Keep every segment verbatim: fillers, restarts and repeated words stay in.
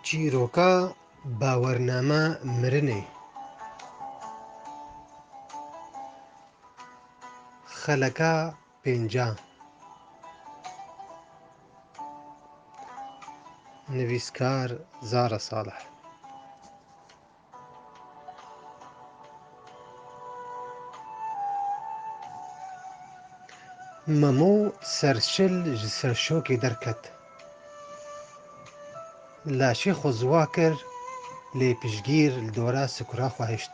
Çîroka bawername mirinê. Xeleka pênca. Nivîskar Zara Salih. Memo serşil ji serşokê derket. Laşê xwe ziwa kir, lê piştgîr li dora sikura xwe hişt.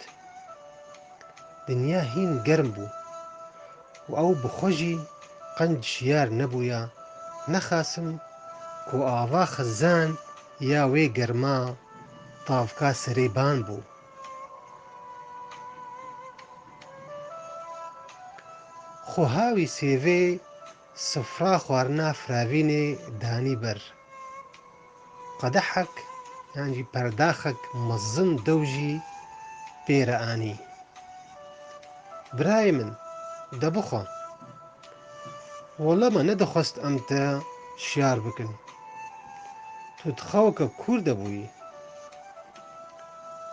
Dinya hîn germ bû û ew bi xwe jî qenc şiyar nebûya, nexasim ku ava xizan ya wê germa tavka serê ban bû. Xweha wî sêvê sifra xwarina firavînê danî ber. Qedehek yan jî perdaxek mezin dew jî pê re anî. Birayê min, de bixwe. Wele me nedixwest em te şiyar bikin. Tu di xeweke kûr de bûyî.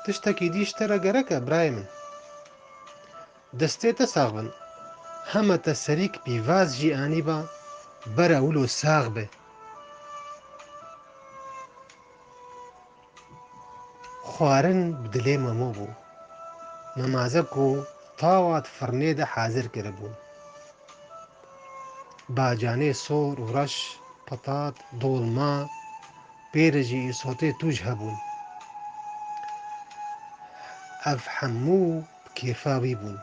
Tiştekî dî ji te re gerek e, birayê min. Destê te sax bin. Heme te serîk pîvaz jî anîba, bere wilo sax be. Xwarin bi dilê Memo bû. Nemaze ku tawa di firnê de hazir kiribûn. Bacanê sor û reş, petat, dolma, pê re jî îsotê tûj hebûn. Ev hemû bi kêfa wî bûn.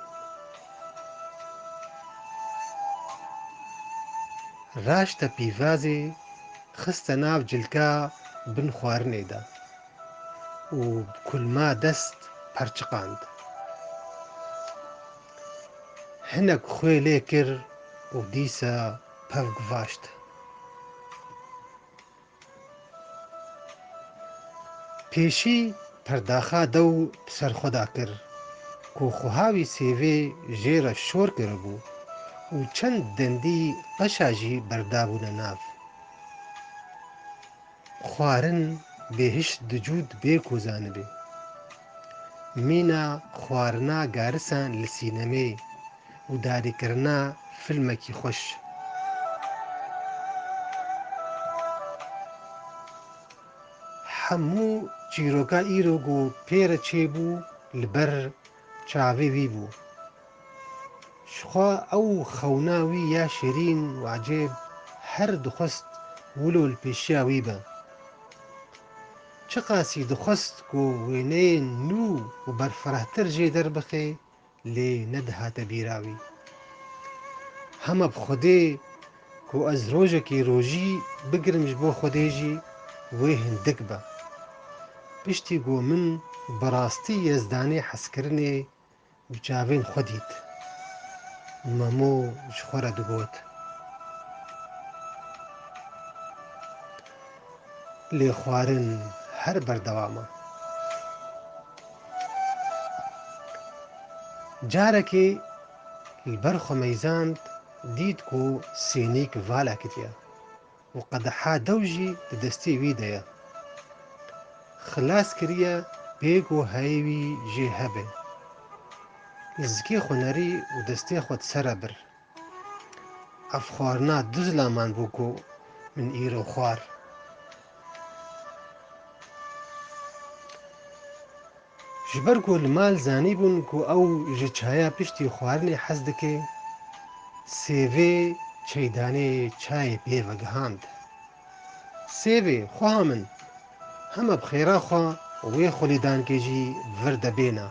Raşte pîvazê, xiste nav cilka bin xwarinê de û bi kulma dest perçiqand. Hinek xwê lê kir û dîsa pev guvaşt. Pêşî perdaxa dew bi ser xwe de kir ku xweha wî sêvê jê re şor kiribû û çend dendî qeşa jî berdabûne nav. Xwarin bêhişt dicût bê ku zanibê. Mîna xwarina garisan li sînemê û darîkirina filmekî xweş. Hemû çîroka îro ku pê re çêbû li ber çavê wî bû. Jixwe ew xewna wî ya şirîn û ecêb her dixwest wilo li pêşiya wî be. Çiqasî dixwest ku wêneyên nû û berfirehtir jê derbixe, lê nedihate bîra wî. Hema bi Xwedê ku ez rojekê rojî bigirim ji bo Xwedê jî wê hindik be. Piştî ku min bi rastî yezdanê hezkirinê bi çavên xwe dît. Memo ji xwe re digot. Lê xwarin her berdewam e. Carekê li ber xwe meyzand, dît ku sênîk vala kiriye û qedeha dew jî di destê wî de ye. Xilas kiriye pê ku heyî wî jê hebe. Li zikê xwe nerî û destê xwe di ser re bir. Ev xwarina du zilaman bû ku min îro xwar. Ji ber ku li mal zanîbûn ku ew ji çaya piştî xwarinê hez dike, sêvê çeydanê çayê pê vegihand. Sêvê, xweha min, hema bi xêra xwe wê xulîdankê jî vir de bêne.